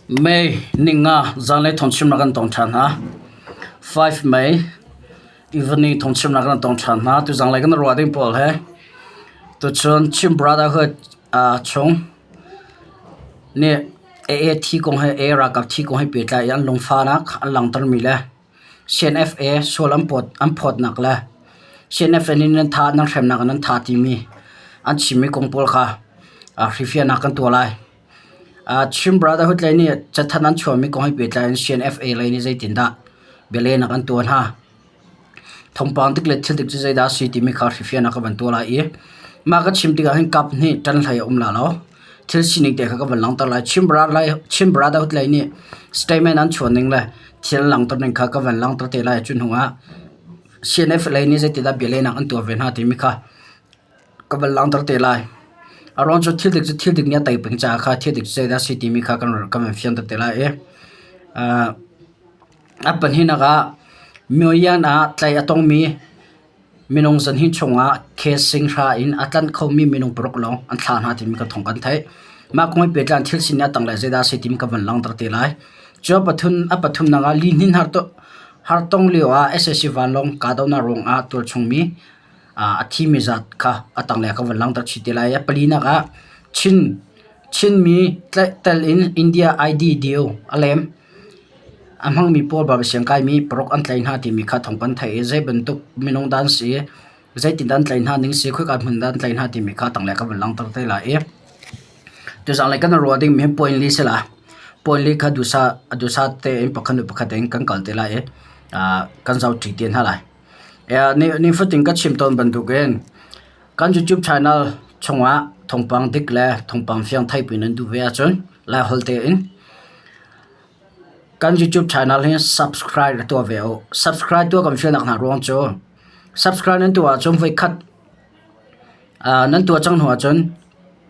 May ninga zanlei thawngchimnak kan tong ṭhan hna. 5 May evening thawngchimnak kan tong ṭhan hna. Tu zanlei kan ruah ding pawl he tuchun Chin Brotherhood chung nih AA thi kong he AA ralkap thi kong he pehtlai in an lungfahnak an langhtermi le CNFA sual an phawtnak le CNFA nih nan thah nan hremnak nan thah timi an chimmi kong pawl kha hrifiahnak kan tuah lai. Chin Brotherhood lei nih cathanh an chuahmi kong he pehtlai in CNFA lei nih zeitindah bialehnak an tuah hna? Thawngpang dik le thil dik cu zeidah a si timi kha hrifiahnak ka van tuah lai i mah ka chim tikah hin kap hnih ṭan hlei a um la lo. Thil sining te kha ka van langhter lai. Chin Brotherhood lei nih statement an chuah ning le thil an langhter ning kha ka van langhter te lai. Cu hnu ah CNF lei nih zeitindah bialehnak an tuah ve hna timi kha ka van langhter te lai. A ruang cu thil dik cu thil dik nih a tei peng caah kha thil dik cu zeidah a si timi kha kan van fianter te lai i a pahnihnak ah Myoyan ah tlaih a tongmi minung zanhnih chungah case singhra in a tlanh khomi minung paruk lawng an thlah hna timi ka thawng kan theih. Mah kong he pehtlai in thil sining a tanglei zeidah a si timi ka van langhter te lai. Cu a pathumnak ah lihnin hartong lio ah sac vanlawng kahdohnak ruangah tualchungmi a thimi zat kha a tanglei ah ka van langhter chih te lai. A palinak ah Chin Chinmi tel in India ID deu a lem. A hmangmi pawl Bible kaimi paruk an tlaih hna timi kha thawng kan theih i zei bantuk minung dah an si, zeitindah an tlaih hna ning si, khoika hmun dah an tlaih hna timi kha tanglei ka van langhter te lai i tuzanglei kan i ruah dingmi hi point li si la. Point li kha duhsah duhsah tein pakhat hnu pakhat in kan kal te lai i kan zohṭi te hna lai. Nifatin ka chim tawn bantukin kan YouTube channel chungah thawngpang dik le thawngpang fiang theihpi nan duh ve ahcun Laiholh tein kan YouTube channel hi subscribe tuah ve u. Subscribe tuah kan fialnak hna ruang cu subscribe nan tuah ahcun voikhat nan tuah cang hnu ahcun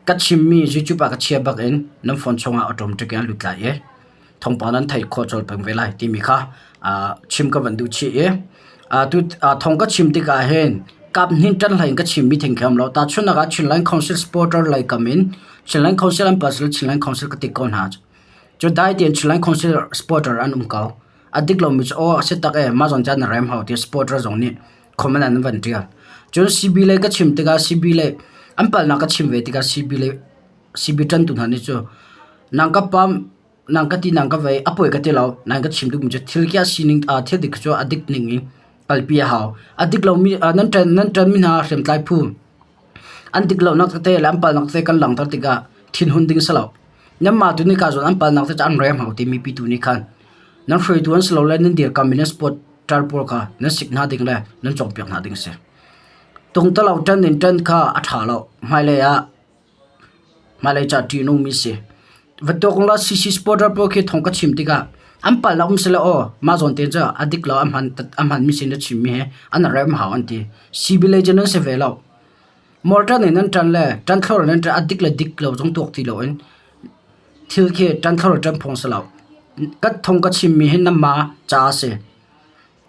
ka chimmi YouTube ah ka chia bak in nan phone chungah automatic in a lut lai i thawngpang nan theih khawh colh peng ve lai timi kha chim ka van duh chih i thawng ka chim tikah hin kap hnin ṭan hlei in ka chimmi thing khi a um lo. Tahchunhnak ah Chinland Council supporter lei kam in Chinland Council an pasal Chinland Council ka ti ko hna. Cu dai tein Chinland Council supporter an um ko. A dik lomi cu aw a si tak e mah zawn caan na rem hau ti supporter zong nih comment an van ṭial. Cun CB lei ka chim tikah CB lei an palhnak ka chim ve tikah CB lei CB ṭantu hna nih cu nang ka pam nang ka ti nang ka vei a poi ka ti lo nang ka chim duhmi cu thil khi a sining thil dik cu a dik ning in kalpi a hau. A dik lomi nan ṭan nan ṭanmi hna hriamtlai phu an dik lonak tete le an palhnak tete kan langhter tikah thinhun ding si lo. Nanmah tu nih ka zawn an palhnak te cu an rem hau timi pitu nih khan nan hruaitu an si lo le nan dirkammi nan supporter pawl kha nan sik hna ding le nan cawnpiak hna ding a si. Tungtalo ṭan in ṭan kha a ṭha lo. Hmailei ah hmailei ca ṭihnungmi si. Va tuak la CC supporter pawl khi thong ka chim tikah an palh um sile aw mah zawn te cu a dik lo a hman a hmanmi sin na chimmi he an rem hau an ti. CB lei cu nan si ve lo. Mortar nih nan ṭan le ṭanthlor nan ṭan a dik le dik lo zong tuak ti loin thil khi ṭanthlor le ṭanphawng si lo. Ka thong ka chimmi hi nanmah ca a si.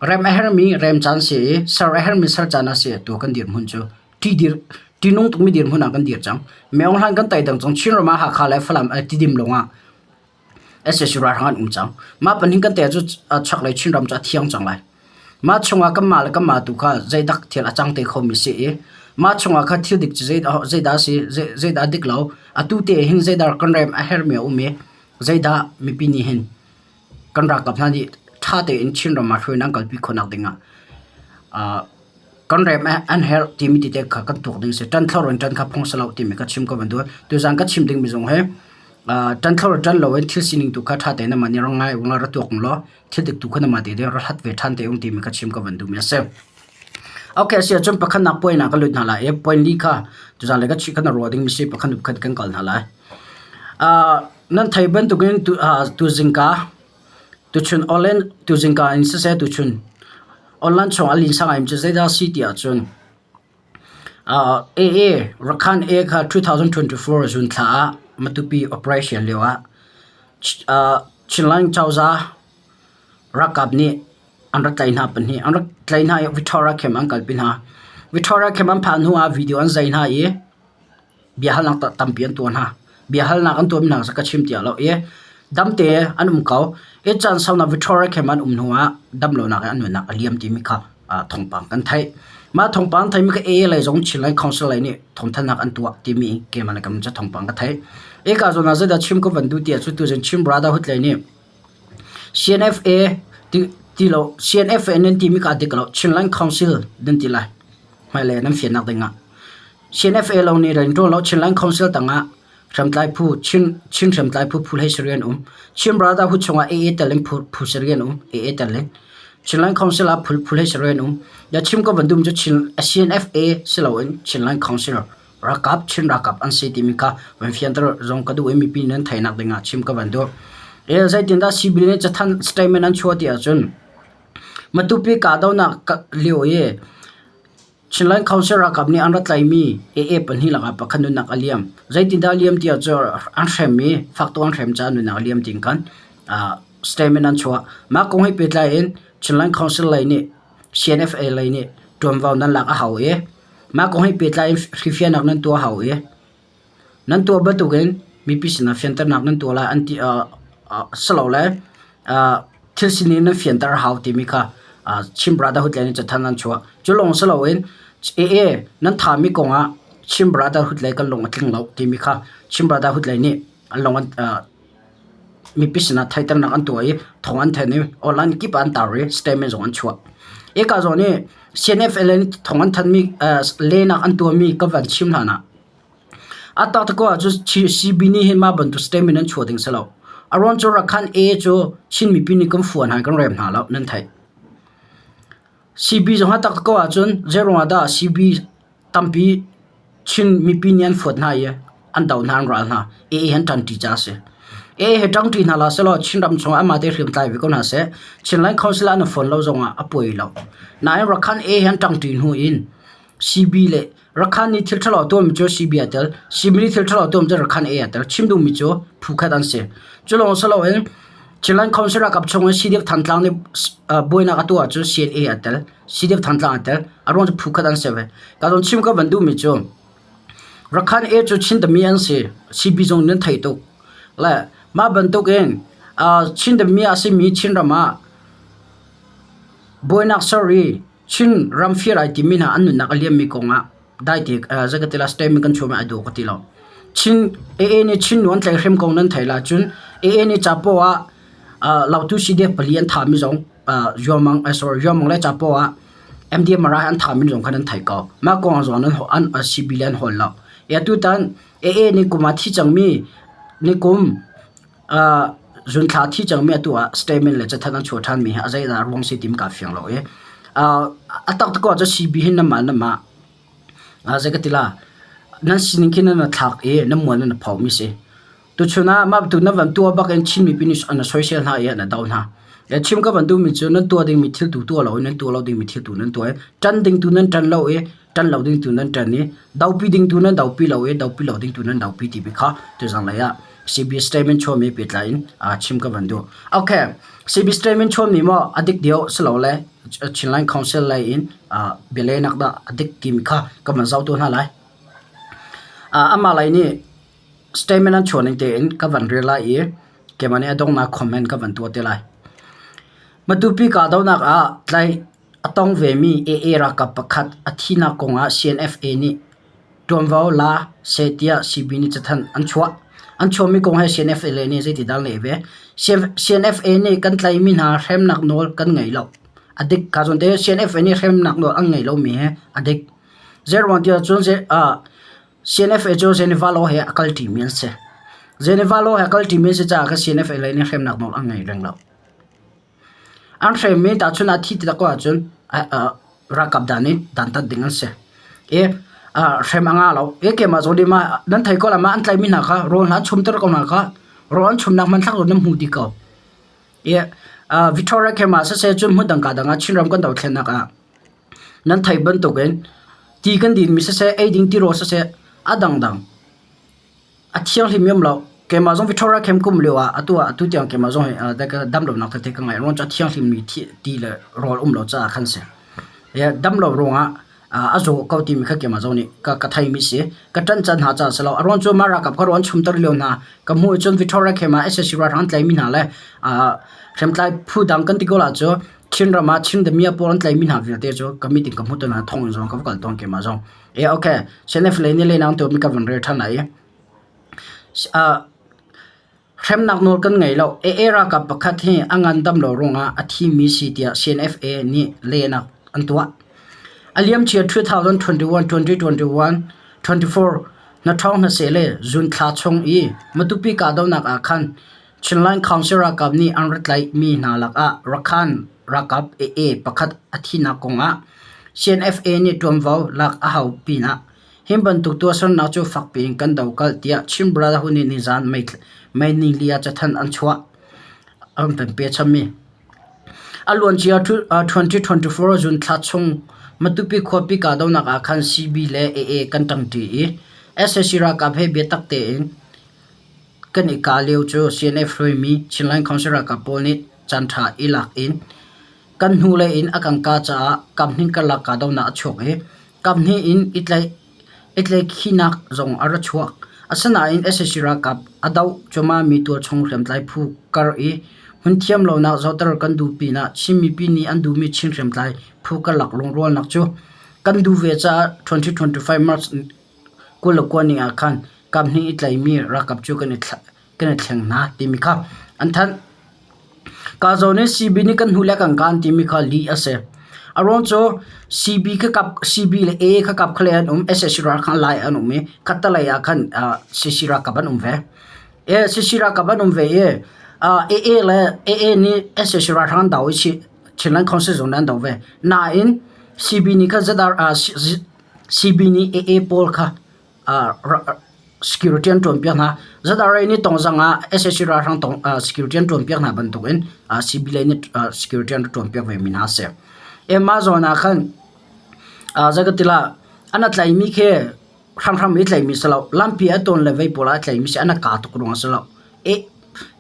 Rem a hermi rem caan si i ser a hermi ser caan a si. Tu kan dirhmun cu ṭi dir ṭihnung tukmi dirhmun ah kan dir cang. Meong hlan kan tai dang cang Chinram ah Hakha le Falam Tidim lawngah sac ralhrang an um cang. Mah pahnih kan te cu chaklei Chinram cu a thiang cang lai. Mah chungah kanmah le kanmah tu kha zeidak thil a cang te khomi si i mah chungah kha thil dik cu zeidah a si, zeidah a dik lo, atu te hin zeidah kan rem a herhmi a um i zeidah mipi nih hin kan ralkap hna nih ṭha tein Chinram ah hruainak an kalpi khawhnak dingah kan rem an herh timi tete kha kan tuak ding a si. Ṭanthlo in ṭan kha phung si lo timi kha chim ka van duh. Tuzaan ka chim dingmi zong hi ṭanthlo le ṭan loin thil sining tu kha ṭha tein amah nih rak ngai ung law ra tuak ung law thil dik tu kha namah te ra hlat ve ṭhan te ung timi kha chim ka van duhmi a si. Okay, si ahcun pakhatnak point ah ka lut hna lai i point li kha tuzaan le ka chih kha na ruah dingmi si pakhat pakhat kan kal hna lai. Nan thei bantukin tu zingka tuchun online tu zingka in siseh tuchun online chung a linsa ngai cu zeidah si ti ahcun AA Rakhan A kha 2024 June thla ah Matupi operation lio ah Chinland cozah ralkap nih an rak tlaih hna pahnih an rak tlaih hna i Victoria camp an kalpi hna. Victoria camp an phak hnu ah video an zai hna i biahalnak tampi an tuah hna. Biahalnak an tuahmi hna cu ka chim tiah lo i. Damte an um ko. I caan saunak Victoria camp an um hnu ah damlonak in an nunnak a liam timi kha thawngpang kan theih. Mah thawngpang theimi kha AA lei zong Chinland Council lei nih thawngthanhnak an tuah timi keimah le kam cu thawngpang ka theih. Eka zawn ah zeidah chim ka van duh ti ahcun tuzan Chin Brotherhood lei nih CNFA ti lo CNFA nan timi kha a dik lo Chinland Council nan ti lai. Hmailei nan fiannak ding ah. CNFA lawng nih rian ṭuan lo Chinland Council tangah hriamtlai phu Chin Chin hriamtlai phu phu hlei sarih an um. Chin Brotherhood chungah AA tel in phu phu sarih an um. AA tel in. Chinland Council ah phu phu hlei sarih an um. Ya chim ka van dum cu Chin CNFA si loin Chinland Council ralkap Chin ralkap an si timi kha van fianter zong ka duh i mipi nan theihnak dingah chim ka van duh. E zeitindah CB nih cathanh statement an chuah ti ahcun Matupi kahdohnak lio i Chinland Council ralkap nih an rak tlaihmi AA pahnih lakah pakhat nunnak a liam. Zeitindah a liam ti ahcun an hrem i fak tuk an hrem caah nunnak a liam tiin khan statement an chuah. Mah kong he pehtlai in Chinland Council lei nih CNFA lei nih ṭuanvo nan lak a hau i mah kong he pehtlai in hrifiahnak nan tuah a hau i Nan tuah bantukin mipi sinah fianternak nan tuah lai an ti silole thil sining nan fianter a hau timi kha Chin Brotherhood lei nih cathanh an chuah. Cu lawng si loin AA nan thami kongah Chin Brotherhood lei kan lung a tling lo timi kha Chin Brotherhood lei nih an lung an mipi sinah theihternak an tuah i thawng an thanh i online kip ah an tar i statement zong an chuah. Hika zawn i CNFL in thawng an thanhmi lehnak an tuahmi ka van chim hlan ah A taktak ko ahcun CB nih hin mah bantuk statement an chuah ding si lo. A ruang cu Rakhan A cu Chin mipi nih kan fuan hna kan rem hna lo nan theih. CB zong a taktak ko ahcun zeiruang ah dah CB tampi Chin mipi nih an fuat hna i an do hna an ral hna. AA he an ṭanṭi caah a si. AA he ṭangṭi hna hlah sehlaw Chinram chungah amah te hriamtlai ve ko hna seh. Chinland Council ah an i fon lo zongah a puai lo. Nain Rakhan A he an ṭangṭi hnu in CB le Rakhan nih thil ṭhalo a tuahmi cu CB aa tel. CB nih thil ṭhalo a tuahmi cu Rakhan A aa tel. Chim duhmi cu phu khat an si. Cu lawng si loin Chinland Council ralkap chung in CDF Thantlang nih buainak a tuah ahcun CNA aa tel. CDF Thantlang aa tel. A ruang cu phu khat an si ve. Ka zawn chim ka van duhmi cu Rakhan A cu Chin tami an si. CB zong nan thei tuk. Le mah bantuk in Chin tami a simi Chinram ah buainak ser i Chin ram fir ai timi hna an nunnak a liammi kongah daite zei ka ti la statement kan chuahmi ai dawh ka ti lo. Chin AA nih Chin nu an tlaihhrem ko nan thei la cun AA nih capo ah lautu CDF pali an thami zong Yuamang sorry Yuamang le capo ah MDMRI an thami zong kha nan thei ko. Mah kong zong an an CB le an hawl lo. Atu tan AA nih kum ah thi cangmi ni kum Zunthla a thi cangmi atu ah statement le cathanh an chuah ṭhanmi hi a zeidah ruang si tim kaa fiang lo i a taktak ko ahcun CB hi nanmah nanmah zei ka ti la nan sining khi nan i thlak i nan mual nan i phomi si. Tuchun ah mah bantuk nan van tuah bak in Chin mipi nih an soisel hna i an doh hna. Le chim ka van duhmi cu nan tuah dingmi thil tu tuah lo in nan tuah lo dingmi thil tu nan tuah i ṭan ding tu nan ṭan lo i ṭan lo ding tu nan ṭan i dopi ding tu nan dopi lo i dopi lo ding tu nan dopi ti bi kha tuzanglei ah CB statement chuahmi pehtlai in chim ka van duh. Okay, CB statement chuahmi maw a dik deuh silole Chinland Council lei in bialehnak dah a dik timi kha ka van zoh tu hna lai. Amah lei nih statement an chuah ning tein ka van rel lai i keimah nih a donghnak comment ka van tuah te lai. Matupi kahdohnak ah tlaih a tong vemi AA ralkap pakhat a thihnak kongah CNFA nih ṭuanvo la seh tiah CB nih cathanh an chuah. An chuahmi kong he CNFA lei nih zeitidah an leh ve? CNFA nih kan tlaihmi hna hremnak nawl kan ngei lo. A dik. Kaa zawn te CNFA nih hremnak nawl an ngei lomi he a dik. Zeiruang tiah cun CNFA cu Geneva law he a kalṭimi an si. Geneva law he a kalṭimi an si caah khan CNFA lei nih hremnak nawl an ngei reng lo. An hremmi tahchun ah thi ti ko ahcun ralkap dan in dantat ding an si. I hrem a ngah lo. I keimah zawn i mah nan thei ko lai mah an tlaihmi hna kha rawl hna an chumter ko hna kha rawl an chumnak hmanthlak zong nan hmu dih ko. I Victoria camp ah siseh cun hmun dang ka dang ah Chinram kan dothlennak ah nan theih bantukin ti kan dinmi siseh ei ding tirawl siseh a dangdang A thianghlim um lo. Keimah zong Victoria camp kum lio ah atu ah atu tiang keimah zong hi damlonak tete ka ngei. Ruang cu a thianghlimmi ti le rawl um lo caah khan si. Damlo ruangah A zaw ko timi kha keimah zong nih ka ka theimi si. Ka ṭanh caan hna caah si lo. A ruang cu mah ralkap kha ruah an chumter lio hna. Ka hmuh ahcun Victoria camp ah sac ralhrang an tlaimi hna le hriamtlai phu dang kan ti ko la cu Chinram ah Chin damiah pawl an tlaimi hna vialte cu ka mit in ka hmu tawn hna thong in zong ka va kal tawn keimah zong. E okay, CNF lei nih lenang tu mi ka van rel ṭhan lai i. Hremnak nawl kan ngei lo. AA ralkap pakhat hi a ngandam lo ruangah a thimi si tiah CNFA nih lehnak an tuah. A liamcia 2021, 2021, 24 na ṭhawng hnaseh le June thla chung i Matupi kahdohnak ah khan Chinland Council ralkap nih an rak tlaihmi hna lakah Rakhan ralkap AA pakhat a thihnak kongah CNFA nih ṭuanvo lak a hau pinah Hi bantuk tuahsernak cu fakpi in kan dokalh tiah Chin Brotherhood nih nizaan May nili ah cathanh an chuah. An kan pe chammi. A luancia 2024 June thla chung Matupi khuapi kahdohnak ah khan CB le AA kan ṭangṭi i sac ralkap he biatak tein kan i kah lio cu CNF hruaimi Chinland Council ralkap pawl nih caanṭha i lak in kan hnulei in a kan kah caah kaphnih karlak kahdohnak a chuak i Kaphnih in i tlaihkhihnak zong a ra chuak. Asinain sac ralkap a doh cuahmahmi tualchung hriamtlai phu kar i hmunthiam lonak zohter kan duh pinah Chin mipi nih an duhmi Chin hriamtlai phu karlak lungrualnak cu kan duh ve caah 2025 March 29 ni ah khan kaphnih i tlaihmi ralkap cu kan i thleng hna timi kha an thanh. Kazaw nih CB nih kan hnu le kan kaan timi kha lih a si. A ruang cu CB kha kap CB le A kha kap khalei an um sac ralkap lai an um i khattelei ah khan CC ralkap an um ve. E CC ralkap an um ve i AA le AA nih sac ralhrang an do i Chinland Council zong nih an do ve. Nain CB nih khan ZR CB nih AA pawl kha security an ṭuanpiak hna. ZRA nih tongzang ah sac ralhrang security an ṭuanpiak hna bantukin CB lei nih security an rak ṭuanpiak vemi hna a si. Mah zawn ah khan zei ka ti lah an a tlaimi khi hramhram i tlaimi si lo. Lampi a tawn le vei pawl ah a tlaimi si an a kaa tuk ruang a si lo.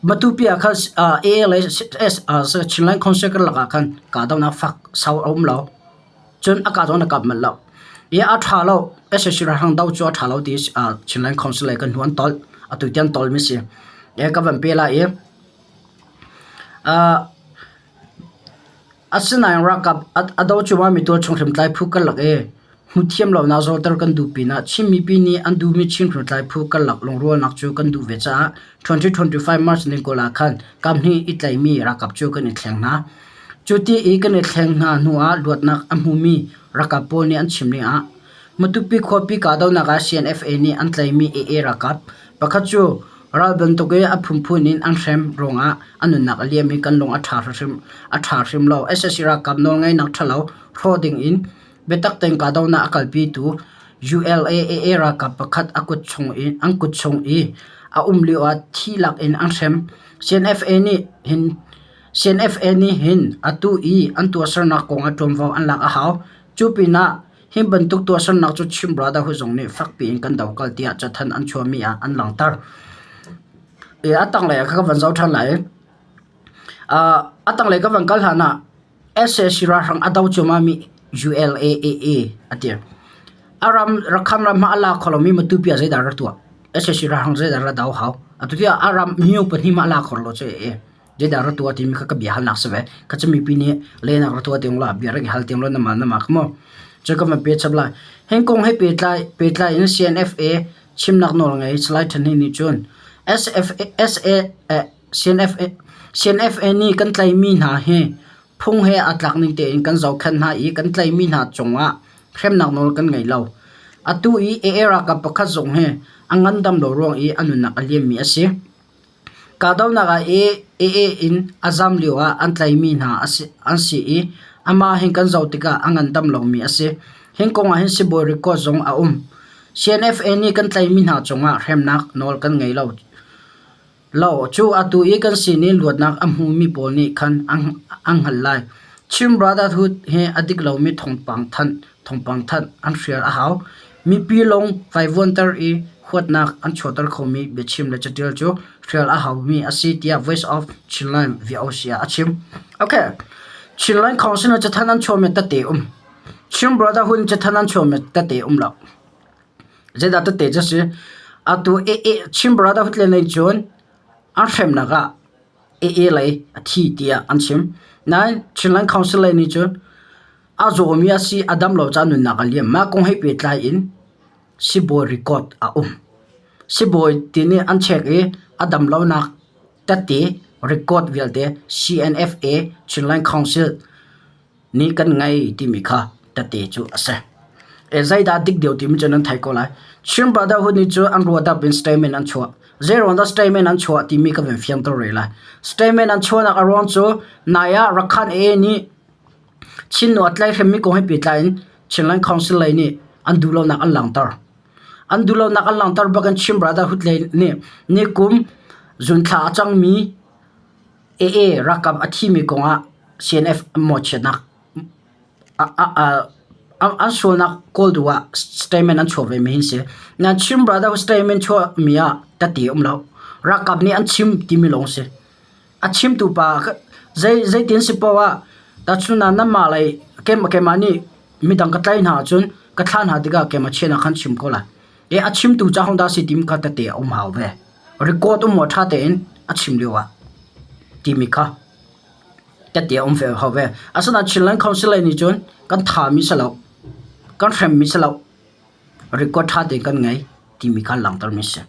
Matupi ah khan AA le Chinland Council karlak ah khan kahdohnak fak sau a um lo. Cun a ka zong na kap manh lo. I a ṭha lo. Sac ralhrang do cu a ṭha lo ti Chinland Council lei kan hnu an tolh. Atu tiang tolmi si. E ka van pe lai i asinain ralkap a do cuahmahmi tualchung hriamtlai phu karlak i hmuthiam lonak zawlter kan duh pinah Chin mipi nih an duhmi Chin hriamtlai phu karlak lungrualnak cu kan duh ve caah 2025 March ni 20 ah khan kaphnih i tlaihmi ralkap cu kan i thleng hna. Cuti i kan i thleng hna hnuah luatnak a hmumi ralkap pawl nih an chim ning ah Matupi khuapi kahdohnak ah CNFA nih an tlaihmi AA ralkap pakhat cu ral bantuk i a phunphun in an hrem ruangah a nunnak a liam i kan lung a ṭha hrim lo. Sac ralkap nawlngeihnak ṭhalo hrawh ding in biatak tein kahdohnak a kalpitu ULA-AA ralkap pakhat an kut chung i a um lioah thi lak in an hrem. CNFA nih hin CNFA nih hin atu i an tuahsernak kongah ṭuanvo an lak a hau. Cu pinah hi bantuk tuahsernak cu Chin Brotherhood zong nih fakpi in kan dokal tiah cathanh an chuahmi ah an langhter. A tanglei ah ka van zoh ṭhan lai. A tanglei ka van kal hlan ah sac ralhrang a do cuahmahmi ULAAA a ti. A ram Rakhine ram hmanh a la kho lomi Matupi ah zeidah rak tuah? Sac ralhrang zeidah rak do hau? Atu tiah a ram myo pahnih hmanh a la kho lo cu ee. Zeidah ra tuah timi kha ka bia halnak si ve. Kha cu mipi nih lehnak ra tuah tiang la bia rak i hal tiang lo nama nama kha mu. Cu ka van pe chap lai. Hin kong he pehtlai pehtlai in CNFA chimnak nawl ngei Salai Than Hnin nih cun SFA SA CNFA CNFA nih kan tlaihmi hna hi phung he aa tlak ning tein kan zohkhenh hna i kan tlaihmi hna cungah hremnak nawl kan ngei lo. Atu i AA ralkap pakhat zong hi a ngandam lo ruang i a nunnak a liammi a si. Kahdohnak ah AA in a zam lioah an tlaihmi hna an si i amah hin kan zoh tikah a ngandam lomi a si. Hi kong ah hin sibawi record zong a um. CNFA nih kan tlaihmi hna cungah hremnak nawl kan ngei lo. Lo cu atu i kan sin i luatnak a hmumi pawl nih khan an hngalh lai. Chin Brotherhood hi a dik lomi thawngpang thanh thawngpang thanh an hrial a hau. Mipi lung vaivuanter i huatnak an chuahter khomi biachim le catial cu hrial a haumi a si tiah Voice of Chinland VOC ah a chim. Okay. Chinland Council cathanh an chuahmi tete um. Chin Brotherhood in cathanh an chuahmi tete um lo. Zeidah tete cu si? Atu Chin Brotherhood le nih cun an hremnak ah AA lei a thi tiah an chim. Nain Chinland Council lei nih cun a zawmi a si, a dam lo caah nunnak a liam. Mah kong he pehtlai in sibawi record a um. Sibawi ti nih an check i a dam lonak tete record vialte CNFA Chinland Council nih kan ngei timi kha tete cu a si. E zeidah dik deuh timi cu nan theih ko lai. Chin Brotherhood nih cu an ruahdap in statement an chuah. Zeiruang dah statement an chuah timi ka van fiangter rih lai. Statement an chuahnak a ruang cu nai ah Rakhan AA nih Chin nu a tlaihhremmi kong he pehtlai in Chinland Council lei nih an duhlonak an langhter. An duhlonak an langhter bak in Chin Brotherhood lei nih nikum zun thla a cangmi AA ralkap a thimi kongah CNF mawhchiatnak an sualnak kawl duh ah statement an chuah vemi hi si. Nain Chin Brotherhood statement chuahmi ah tete um lo. Ralkap nih an chim timi lawng si. A chimtu pa zei zeitin si paoh ah tahchun ah nanmah lei keimah nih midang ka tlaih hna ahcun ka thlah hna tikah keimah chiahnak khan chim ko lai. E a chimtu ca hong dah si timi kha tete a um hau ve. Record um maw ṭha tein a chim lio ah timi kha tete a um ve hau ve. Asinain Chinland Council lei nih cun kan thami si lo, kan hremmi si lo, record ṭha tein kan ngei timi kha langhtermi si.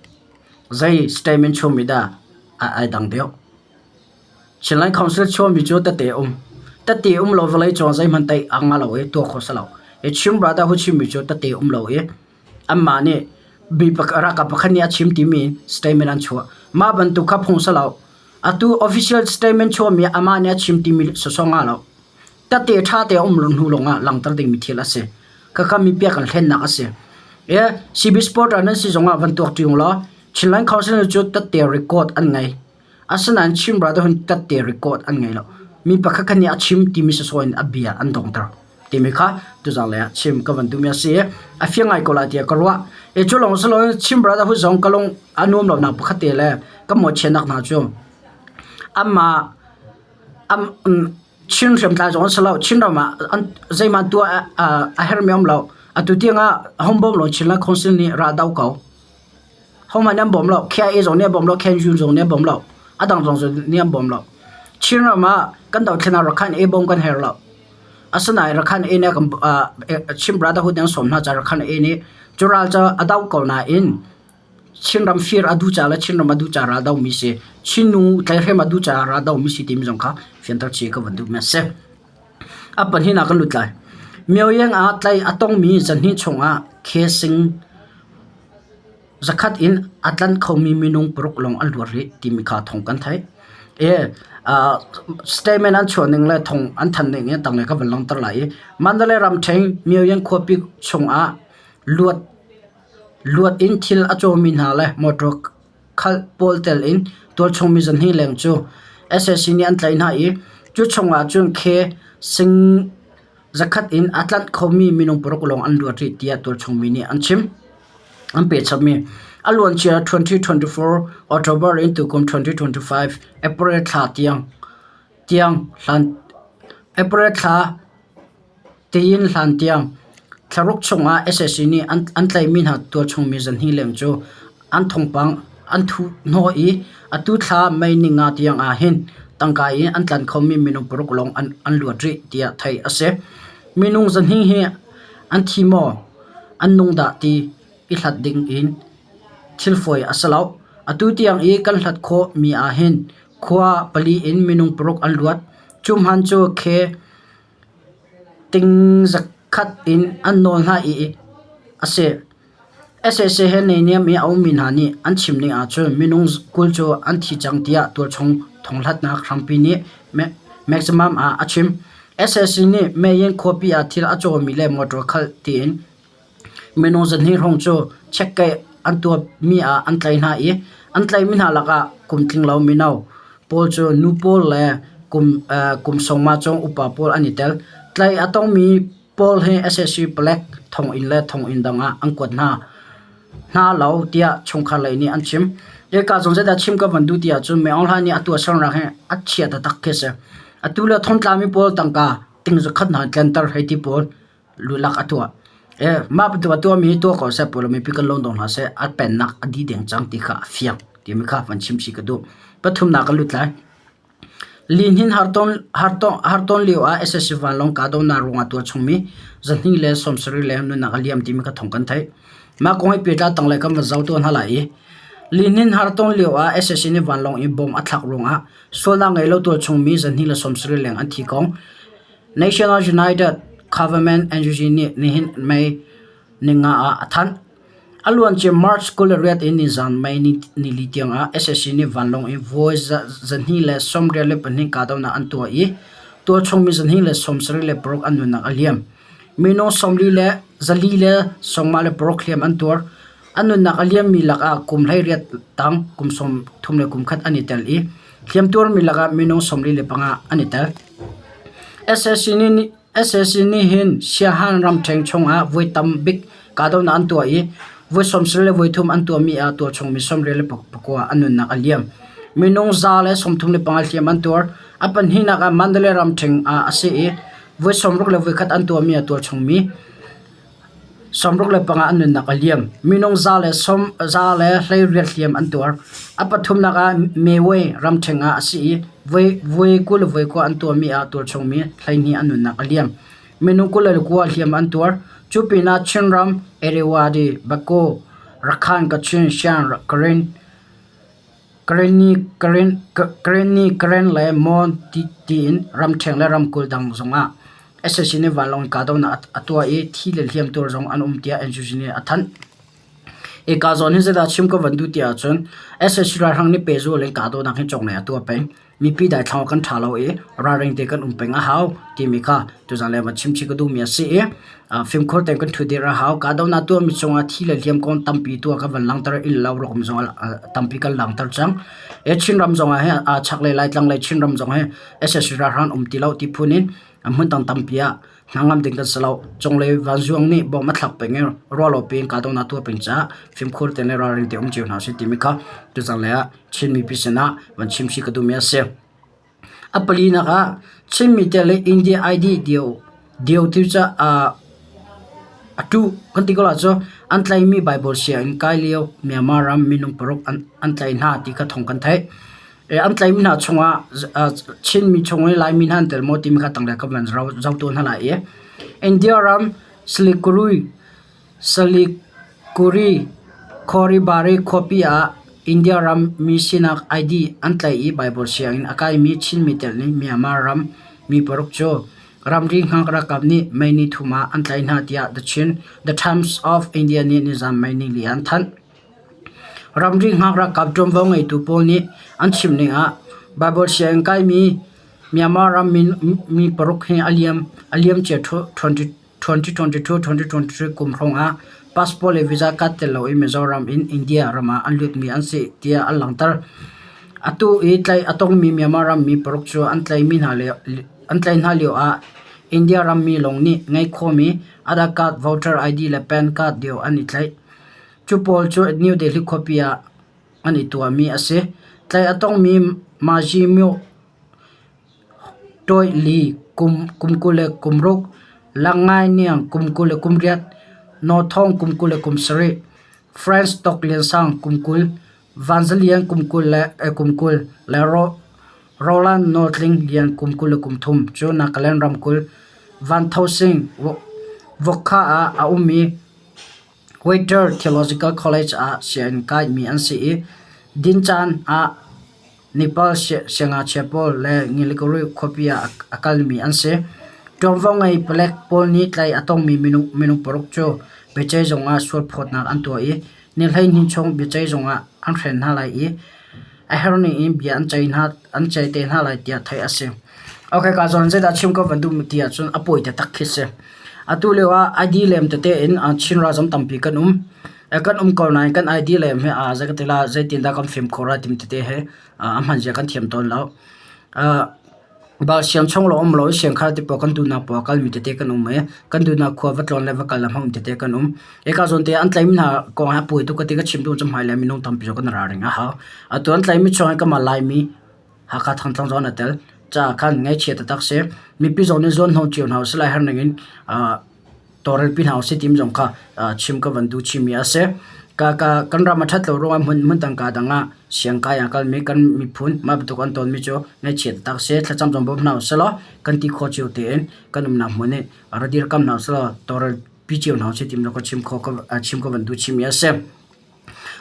Zei statement chuahmi dah ai dang deuh? Chinland Council chuahmi cu tete um. Tete um lo vawlei cung zeihmanh teih a ngah lo i tuah khawh si lo. I Chin Brotherhood chimmi cu tete um lo i anmah nih mi ralkap pakhat nih a chim timi statement an chuah. Mah bantuk kha phung si lo. Atu official statement chuahmi amah nih a chim timi sawsawh ngah lo. Tete ṭha te um hnu lawngah langhter dingmi thil a si. Khakha mi piak an hlennak a si. E CB supporter nan si zongah van tuak ṭi law Chinland Council cu tete record an ngei. Asinain Chin Brotherhood tette record an ngei lo. Mi pakhat khat nih a chim timi sawsawh in a bia an donghter timi kha tuzang lei ah chim ka van duhmi a si i a fiang ngai ko lai tiah ka ruah. I cu lawng si loin Chin Brotherhood zong ka lung a nuam lonak pakhat te le ka mawhchiatnak hna cu amah am, Chin hriamtlai zong an si lo. Chin ram ah an zeihmanh tuah a herhmi a um lo. Atu tiang ah hong bawm lo Chinland Council nih ral do ko. Hohmanh nih an bawm lo. KIA zong nih an bawm lo. KNU zong nih an bawm lo. A dang zong nih an bawm lo. Chinram ah kan dothlennak Rakhine A bawm kan herh lo. Asinain Rakhine A nih Chin Brotherhood nih an sawm hna caah Rakhine A nih cu ral cu a doh ko nain Chinram fir a duh caah le Chinram a duh caah ral dohmi si. Chin nu tlaihrem a duh caah ral dohmi si timi zong kha fianter chih ka van duhmi a si. A pahnihnak kan lut lai. Myoyang ah tlai a tongmi zahnih chungah khesing Zakhat in a tlanh khomi minung paruk lawng an luat rih timi kha thawng kan theih. I statement an chuah ning le thawng an thanh ning hi tanglei ka van langhter lai i Mandalay ramṭhen Myoyan khuapi chungah luat luat in thil a cawmi hna le motor khalh pawl tel in tualchung mi zahnih leng cu sac nih an tlaih hna i cu chungah cun khe sing Zakhat in a tlanh khomi minung paruk lawng an luat rih tiah tualchung mi nih an chim. An pehchapmi a luancia 2024 October in tukum 2025 April thla tiang tiang hlan April thla tiin hlan tiang thlaruk chungah sac nih an, an tlaihmi hna tualchung mi zahnih leng cu An thawngpang an thuh hnawh i atu thla May ninga tiang ah hin tangka in an tlan khomi minung paruk lawng an, an luat rih tiah theih a si. Minung zahnih hi an thi maw, an nung dah ti i hlat ding in thil fawi a si lo. Atu tiang i kan hlat khawh mi ah hin khua pali in minung paruk an luat. Cu hman cu khe ting zakhat in an nawl hna i a si. Sac he naihniam i a ummi hna nih an chim ning ahcun minung 20 cu an thi cang tiah tualchung thonghlatnak hrampi nih maximum ah a chim. Sac nih Mayin khuapi ah thil a cawmi le motor khalh tiin minung 200 hrawng cu chekkeih an tuahmi ah an tlaih hna i an tlaihmi hna lakah kum tlinglo mino pawl cu nu pawl le kum sawmnga cung upa pawl an i tel. Tlaih a tongmi Paul hi sac palek thonginn le thonginn dang ah an kuat hna hna lo tiah chungkhar lei nih an chim. Hika zong zeidah chim ka van duh ti ahcun Min Aung Hlaing nih a tuahsernak hi a chia taktak khi a si. Atu le thongtlami pawl tangka ting zakhat hna tlenter hei ti pawl. lulak a tuah. Mah bantuk a tuahmi hi tuah ko seh, pawlawm mipi kan lawm dawh hna seh, a pennak a dih deng cang ti kha a fiang timi kha van chim chih ka duh. Pathumnak kan lut lai. Lihnin hartawn lio ah sac vanlawng kahdohnak ruangah tualchungmi zahnih le 70 leng nunnak a liam timi kha thawng kan theih. Mah kong he pehtlai tanglei kan van zoh tuah hna lai i lihnin hartawn lio ah sac nih vanlawng in bomb a thlak ruangah sualnak ngei lo tualchungmi zahnih le 70 leng an thi kong National United Government NUG nih nihin May ninga ah a thanh. A luancia March 28 in nizaan May nili tiangah sac nih vanlawng in voi 224 kahdohnak an tuah i tualchung mi 276 an nunnak a liam. Minung 426 hliam an tuar. An nunnak a liammi lakah kum 18 tang kum 31 an i tel i hliamtuarmi lakah minung 45 an i tel. Sac nih Sac nih hin Siahan ramṭhen chungah voi tam bik kahdohnak an tuah i voi 73 an tuahmi ah tualchung mi 29 an nunnak a liam. Minung 135 hliam an tuar. A pahnihnak ah Mandalay ramṭhen ah a si i voi 61 an tuahmi ah tualchung mi 65 an nunnak a liam. Minung 118 hliam an tuar. A pathumnak ah Meway ramṭhen ah a si i voi 29 an tuahmi ah tualchung mi 12 an nunnak a liam. Minung 29 hliam an tuar. Cu pinah Chinram, Irrawaddy, Bago, Rakhine, Kachin, Shan, Karen, Karenni, Karen le Mon tiin ramṭheng le ramkulh dang zongah sac nih vanlawng in kahdohnak a tuah i thi le hliamtuar zong an um tiah NUG nih a thanh. Hika zawn hi zeidah chim ka van duh ti ahcun sac ralhrang nih pehzul in kahdohnak hi cawk lei a tuah peng. Mipi daithlang awk kan ṭha lo i ralring te kan um peng a hau timi kha tuzaan le van chimchih ka duhmi a si i fimkhur tein kan ṭhutdir a hau. Kahdohnak tuahmi cungah thi le hliam kong tampi tuah kan van langhter i inn lo rawkmi zong tampi kan langhter cang. Chinram zong ah hin chaklei Laitlang lei Chinram zong hi sac ralhrang um ti lo ti phun in hmun dang tampi ah hnangam ding kan si lo. Cunglei vanzuang nih bom a thlak peng i ruahlo piin kahdohnak tuah peng caah fimkhur tein le ralring tein um cio hna usih timi kha tuzaan lei ah Chin mipi sinah van chimchih ka duhmi a si. A palinak ah Chinmi te le India ID dio dio ti cu a tu kan ti ko la cu an tlaimi Bible sianginn kai lio Myanmar ram minung paruk an an tlai hna ti kha thawng kan theih. An tlaimi hna chungah Chinmi chung i Laimi hna an tel maw timi kha tanglei ka van zoh tawn hna lai i India ram Siliguri Siliguri Khoribari khuapi ah India ram mi sinak ID an tlaih i Baibal sianginn a kaimi Chinmi telh in Myanmar ram mi paruk cu ramri hngak ralkap nih May ni thum ah an tlaih hna tiah The Chin The Times of India nih nizan May nili ah an thanh. Ramri hngak ralkap ṭuanvo ngeitu pawl nih an chim ning ah Baibal sianginn kaimi Myanmar ram mi paruk hi a liam a liamcia 2022-2023 kum hrawngah passport le visa card tel loin Mizoram in India ram ah an lutmi an si tiah an langhter. Atu i tlaih a tongmi Myanmar rammi paruk cu an tlaihmi hna an tlaih hna lioah India rammi lawng nih ngeih khawhmi Aadhaar card, voter ID le PAN card deu an i tlaih. Cu pawl cu New Delhi khuapi ah an i tuahmi a si. Tlaih a tongmi Maji Myo Tawih Li kum 26, Lang Ngai Niang kum 28, Naw Thawng kum 27, Franz Tawk Lian Sang kum 20, Van Za Lian kum 20 le Roland Nawl Tling Lian kum 23 cu Nagaland ramkulh Van Tho Sing Vokha ah a ummi Waiter Theological College ah sianginn kaimi an si i din caan ah Nepal siangngakchia pawl le Ngilikuri khuapi ah a kalmi an si. Ṭuanvo ngei palek pawl nih tlaih a tongmi minung paruk cu biaceih zung ah sualphawtnak an tuah i ni 12 chung biaceih zung ah an hren hna lai i a herhning in bia an ceih te hna lai tiah theih a si. Okay, ka zawn zeidah chim ka van duh ti ahcun a pawi taktak khi si. Atu lio ah ID lem tete in Chin ralzam tampi kan um. Kan um ko nain kan ID lem hi zei ka ti la zeitindah kan fimkhur lai timi tete hi a hman zia kan thiam tawn lo. Bal siang chung lawng um lo i siangkhar ti paoh kan duhnak paoh ah kalmi tete kan um i kan duhnak khua va tlawn le va kal le hmang tete kan um. Hika zawn te ah an tlaihmi hna kong hi a pawi tuk ka ti ka chim duh cu hmailei minung tampi cu kan ralring a hau. Atu an tlaihmi chung hi kanmah Laimi Hakha Thangtlang zong an i tel. Caah khan ngaihchia taktak si. Mipi zong nih zuan hnawh cio hna usih lai har ning in. Tawlrelpi hna usih timi zong kha chim ka van duh chihmi a si. Ka, ka, kan ram a ṭhat lo ruangah hmun, hmun dang kaa dang ah siangkai ah kalmi kan miphun mah bantuk an tawnmi cu ngaihchiat tak si. Thlacam zong bawm hna usih law kan ti khawh cio tein kan umnak hmun i ra dirkam hna usih law tawlrelpi cio hna usih timi zong ka chim khawh ka, chim ka van duh chihmi a si.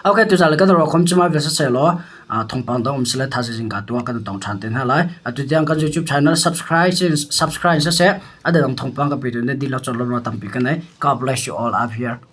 Ok, tuzaan le kan ruakhom cu mah vial siseh law thawngpang dang um sile thaizing ka tuah kan tong ṭhan te hna lai. Atu tiang kan YouTube channel subscribe subscribe siseh a dang thawngpang ka pe tu nan dihlak cawlawm tampi kan nei. God bless you all up here.